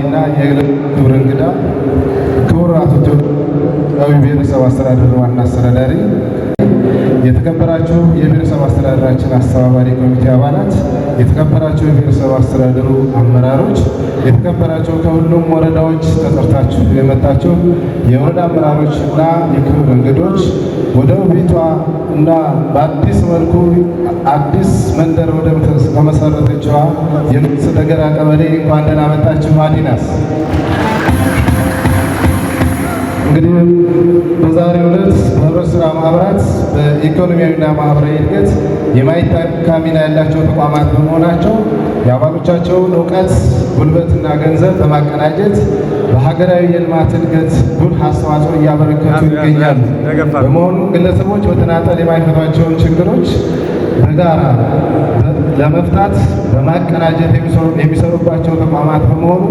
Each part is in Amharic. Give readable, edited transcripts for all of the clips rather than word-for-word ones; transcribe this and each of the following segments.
አስተባባሪና የዕለቱ ክብር እንግዳ ክቡር አቶ አዊ ብሔረሰብ አስተዳደር ዋና አስተዳዳሪ፣ የተከበራችሁ የብሔረሰብ አስተዳደራችን አስተባባሪ ኮሚቴ አባላት፣ የተከበራችሁ የብሔረሰብ አስተዳደሩ አመራሮች፣ የተከበራችሁ ከሁሉም ወረዳዎች ተጠርታችሁ የመጣችሁ የወረዳ አመራሮች እና የክብር እንግዶች፣ ወደ ውቢቷ እና በአዲስ መልኩ አዲስ መንደር ወደ ተመሰረተችዋ የምጽ ደገራ ቀበሌ እንኳን ደህና መጣችሁ። አዲናስ። እንግዲህ በዛሬው ዕለት በህብረት ስራ ማህበራት በኢኮኖሚያዊና ማህበራዊ እድገት የማይተካ ሚና ያላቸው ተቋማት በመሆናቸው የአባሎቻቸውን እውቀት፣ ጉልበትና ገንዘብ በማቀናጀት በሀገራዊ የልማት እድገት ጉልህ አስተዋጽኦ እያበረከቱ ይገኛሉ። በመሆኑ ግለሰቦች በተናጠል የማይፈቷቸውን ችግሮች በጋራ ለመፍታት በማቀናጀት የሚሰሩባቸው ተቋማት በመሆኑ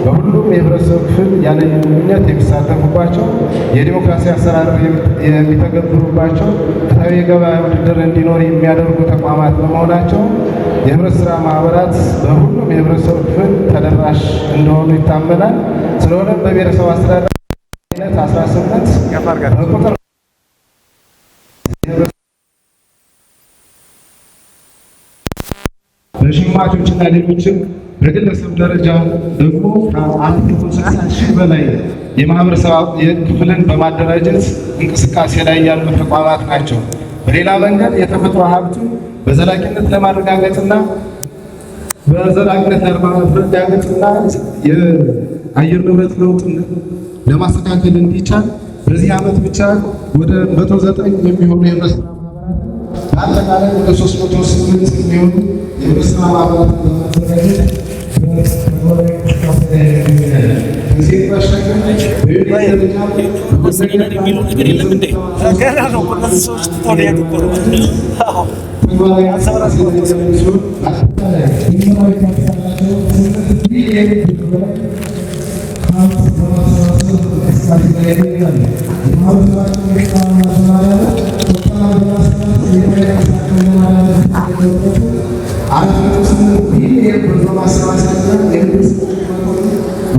በሁሉም የህብረተሰብ ክፍል ያለ ልዩነት የሚሳተፉባቸው፣ የዲሞክራሲ አሰራር የሚተገብሩባቸው፣ ፍትሐዊ የገበያ ውድድር እንዲኖር የሚያደርጉ ተቋማት በመሆናቸው የህብረት ስራ ማህበራት በሁሉም የህብረተሰብ ክፍል ተደራሽ እንደሆኑ ይታመናል። ስለሆነም በብሔረሰብ አስተዳደር 18 በቁጥር በሸማቾችና ሌሎችም በግለሰብ ደረጃ ደግሞ ከ160,000 በላይ የማህበረሰብ ክፍልን በማደራጀት እንቅስቃሴ ላይ ያሉ ተቋማት ናቸው። በሌላ መንገድ የተፈጥሮ ሀብትን በዘላቂነት ለማረጋገጥና የአየር ንብረት ለውጥን ለማስተካከል እንዲቻል በዚህ ዓመት ብቻ ወደ 109 የሚሆኑ የህብረት ስራ ማህበራት፣ በአጠቃላይ ወደ 308 የሚሆኑ የህብረት ስራ ማህበራት በማዘጋጀት በተግባራዊ እንቅስቃሴ ላይ ይገኛል። ከዚህ ባሻገር በዩኒየን ደረጃ መሰለኝ የሚለው ነገር የለም እንዴ? ገና ነው እኮ፣ እነዚህ ሰዎች ትተው ሊሄዱ እኮ ነው። አዎ። ተግባራዊ እንቅስቃሴ ላይ ያሉ ሲሆን አጠቃላይ ድምራዊ ካፒታላቸው 8 ቢሊዮን ብር በላይ ሀብት በማሰባሰብ እንቅስቃሴ ላይ ይገኛሉ። የማህበረሰባችን ምርታማና በማዳበር፣ ቁጠባ በማስፋት፣ የፋይናንስ አቅም ለማዳበር የተደረገው 4.8 ቢሊዮን ብር በማሰባሰብና የንግድ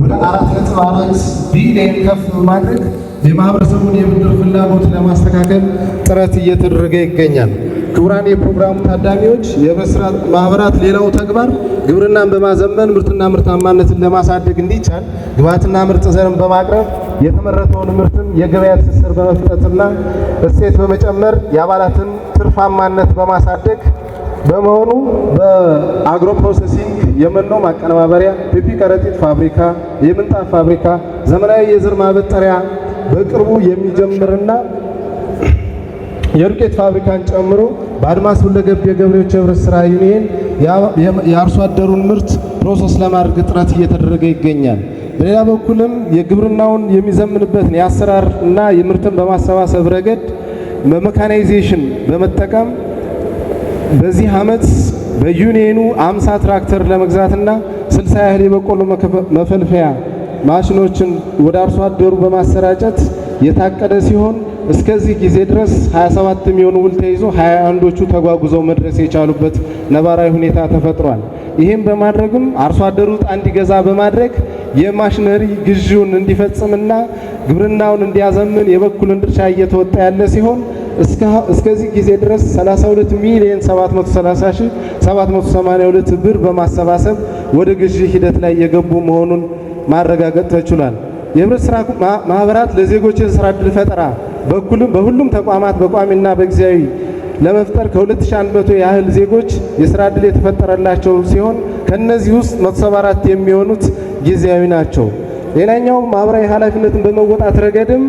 ወደ 4.4 ቢሊዮን ከፍ በማድረግ የማህበረሰቡን የብድር ፍላጎት ለማስተካከል ጥረት እየተደረገ ይገኛል። ክቡራን የፕሮግራሙ ታዳሚዎች፣ የህብረት ስራ ማህበራት ሌላው ተግባር ግብርናን በማዘመን ምርትና ምርታማነትን ለማሳደግ እንዲቻል ግብዓትና ምርጥ ዘርን በማቅረብ፣ የተመረተውን ምርትም የገበያ ትስስር በመፍጠርና እሴት በመጨመር የአባላትን ትርፋማነት በማሳደግ በመሆኑ በ agro processing፣ የመኖ ማቀነባበሪያ፣ ፒፒ ከረጢት ፋብሪካ፣ የምንጣፍ ፋብሪካ፣ ዘመናዊ የዘር ማበጠሪያ፣ በቅርቡ የሚጀምርና የዱቄት ፋብሪካን ጨምሮ በአድማስ ሁለገብ የገበሬዎች ህብረት ስራ ዩኒየን የአርሶ አደሩን ምርት process ለማድረግ ጥረት እየተደረገ ይገኛል። በሌላ በኩልም የግብርናውን የሚዘምንበትን የአሰራር እና የምርትን በማሰባሰብ ረገድ በ mechanization በመጠቀም በዚህ ዓመት በዩኒየኑ 50 ትራክተር ለመግዛትና 60 ያህል የበቆሎ መፈልፈያ ማሽኖችን ወደ አርሶ አደሩ በማሰራጨት የታቀደ ሲሆን እስከዚህ ጊዜ ድረስ 27 የሚሆኑ ውል ተይዞ 21ዶቹ ተጓጉዘው መድረስ የቻሉበት ነባራዊ ሁኔታ ተፈጥሯል። ይህም በማድረግም አርሶ አደሩ ዕጣ እንዲገዛ በማድረግ የማሽነሪ ግዢውን እንዲፈጽምና ግብርናውን እንዲያዘምን የበኩሉን ድርሻ እየተወጣ ያለ ሲሆን እስከዚህ ጊዜ ድረስ 32 ሚሊዮን 730 ሺህ 782 ብር በማሰባሰብ ወደ ግዢ ሂደት ላይ የገቡ መሆኑን ማረጋገጥ ተችሏል። የህብረት ስራ ማህበራት ለዜጎች የስራ ዕድል ፈጠራ በኩልም በሁሉም ተቋማት በቋሚና በጊዜያዊ ለመፍጠር ከ2100 ያህል ዜጎች የስራ ዕድል የተፈጠረላቸው ሲሆን ከነዚህ ውስጥ 174 የሚሆኑት ጊዜያዊ ናቸው። ሌላኛው ማህበራዊ ኃላፊነትን በመወጣት ረገድም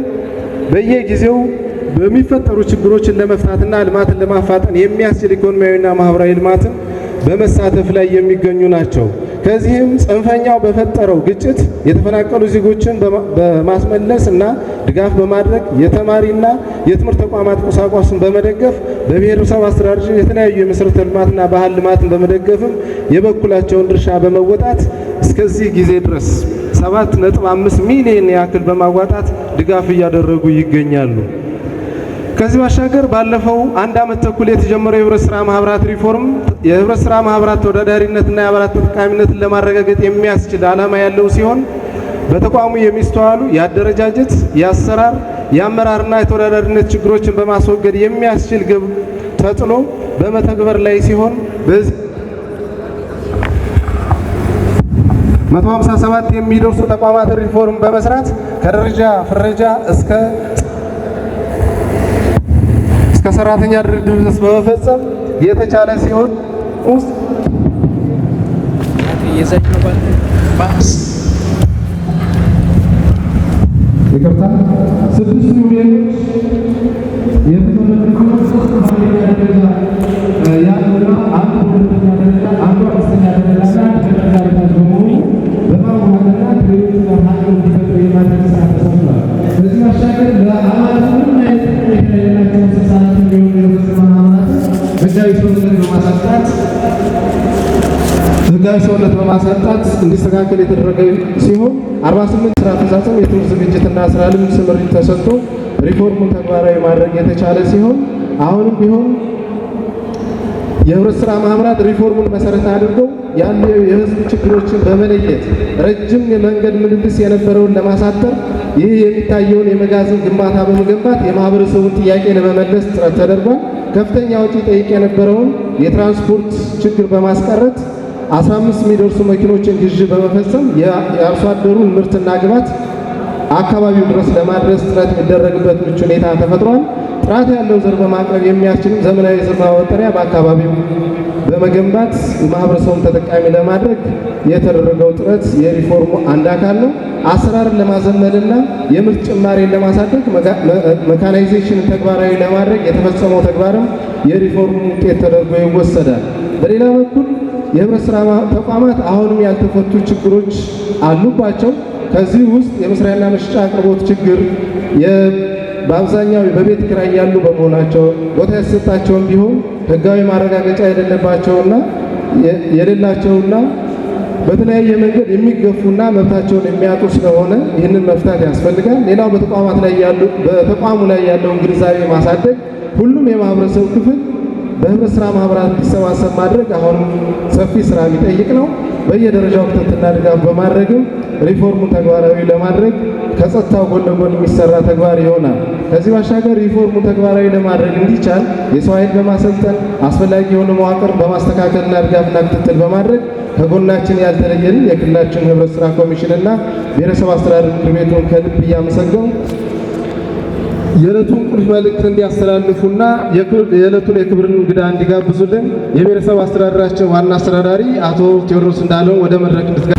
በየጊዜው በሚፈጠሩ ችግሮችን ለመፍታትና ልማትን ለማፋጠን የሚያስችል ኢኮኖሚያዊና ማህበራዊ ልማትን በመሳተፍ ላይ የሚገኙ ናቸው። ከዚህም ጽንፈኛው በፈጠረው ግጭት የተፈናቀሉ ዜጎችን በማስመለስ እና ድጋፍ በማድረግ፣ የተማሪና የትምህርት ተቋማት ቁሳቁስን በመደገፍ፣ በብሔረሰብ አስተዳደር የተለያዩ የመሰረተ ልማትና ባህል ልማትን በመደገፍም የበኩላቸውን ድርሻ በመወጣት እስከዚህ ጊዜ ድረስ 7.5 ሚሊዮን ያክል በማዋጣት ድጋፍ እያደረጉ ይገኛሉ። ከዚህ ባሻገር ባለፈው አንድ ዓመት ተኩል የተጀመረው የህብረት ስራ ማህበራት ሪፎርም የህብረት ስራ ማህበራት ተወዳዳሪነትና የአባላት ተጠቃሚነትን ለማረጋገጥ የሚያስችል ዓላማ ያለው ሲሆን፣ በተቋሙ የሚስተዋሉ የአደረጃጀት፣ የአሰራር፣ የአመራርና የተወዳዳሪነት ችግሮችን በማስወገድ የሚያስችል ግብ ተጥሎ በመተግበር ላይ ሲሆን፣ በዚህ 157 የሚደርሱ ተቋማትን ሪፎርም በመስራት ከደረጃ ፍረጃ እስከ ሰራተኛ ድርድር ድረስ በመፈጸም የተቻለ ሲሆን ውስጥ የዛኛው ባንክ ይቅርታ፣ ስድስት ዩኒየኖች የተመለከቱ ሶስት በአንደኛ ደረጃ ያሉና አንዱ በሁለተኛ ደረጃ፣ አንዱ አምስተኛ ደረጃ እና አንድ ከደረጃ በታች በመሆኑ በማዋሃድና ከሌሎቹ ጋር አቅም እንዲፈጥሩ የማድረግ ስራ ተሰርቷል። ከዚህ ባሻገር ለአባላቱ ምንም አይነት ጠቀሜታ የሌላቸውን 64 የሚሆኑ የህብረት ስራ ማህበራትን ህጋዊ ሰውነት በማሳጣት እንዲስተካከል የተደረገ ሲሆን፣ 48 ስራ አፈጻጸም የትምህርት ዝግጅትና ስራ ልምድ ስምሪት ተሰጥቶ ሪፎርሙን ተግባራዊ ማድረግ የተቻለ ሲሆን፣ አሁንም ቢሆን የህብረት ስራ ማህበራት ሪፎርሙን መሰረት አድርገው ያሉ የህዝብ ችግሮችን በመለየት ረጅም የመንገድ ምልልስ የነበረውን ለማሳጠር ይህ የሚታየውን የመጋዘን ግንባታ በመገንባት የማህበረሰቡን ጥያቄ ለመመለስ ጥረት ተደርጓል። ከፍተኛ ወጪ ጠይቅ የነበረውን የትራንስፖርት ችግር በማስቀረት 15 የሚደርሱ መኪኖችን ግዢ በመፈጸም የአርሶ አደሩን ምርትና ግብዓት አካባቢው ድረስ ለማድረስ ጥረት የሚደረግበት ምቹ ሁኔታ ተፈጥሯል። ጥራት ያለው ዘር በማቅረብ የሚያስችልም ዘመናዊ የዘር ማበጠሪያ በአካባቢው በመገንባት ማህበረሰቡን ተጠቃሚ ለማድረግ የተደረገው ጥረት የሪፎርሙ አንድ አካል ነው። አሰራርን ለማዘመንና የምርት ጭማሪን ለማሳደግ መካናይዜሽን ተግባራዊ ለማድረግ የተፈጸመው ተግባርም የሪፎርሙ ውጤት ተደርጎ ይወሰዳል። በሌላ በኩል የህብረት ስራ ተቋማት አሁንም ያልተፈቱ ችግሮች አሉባቸው። ከዚህ ውስጥ የመስሪያና መሸጫ አቅርቦት ችግር፣ በአብዛኛው በቤት ኪራይ ያሉ በመሆናቸው ቦታ የተሰጣቸውም ቢሆን ህጋዊ ማረጋገጫ የሌላቸውና በተለያየ መንገድ የሚገፉና መብታቸውን የሚያጡ ስለሆነ ይህንን መፍታት ያስፈልጋል። ሌላው በተቋማት ላይ ያሉ በተቋሙ ላይ ያለውን ግንዛቤ ማሳደግ፣ ሁሉም የማህበረሰብ ክፍል በህብረት ስራ ማህበራት እንዲሰባሰብ ማድረግ አሁንም ሰፊ ስራ የሚጠይቅ ነው። በየደረጃው ክትትልና ድጋፍ በማድረግም ሪፎርሙን ተግባራዊ ለማድረግ ከጸጥታው ጎን ለጎን የሚሰራ ተግባር ይሆናል። ከዚህ ባሻገር ሪፎርሙን ተግባራዊ ለማድረግ እንዲቻል የሰው ኃይል በማሰልጠን፣ አስፈላጊ የሆነ መዋቅር በማስተካከልና ድጋፍና ክትትል በማድረግ ከጎናችን ያልተለየንን የክልላችን ህብረት ስራ ኮሚሽንና ብሔረሰብ አስተዳደር ምክር ቤቱን ከልብ እያመሰገንኩ፣ የዕለቱን ቁልፍ መልእክት እንዲያስተላልፉና የዕለቱን የክብር እንግዳ እንዲጋብዙልን የብሔረሰብ አስተዳደራችን ዋና አስተዳዳሪ አቶ ቴዎድሮስ እንዳለው ወደ መድረክ እንድትጋ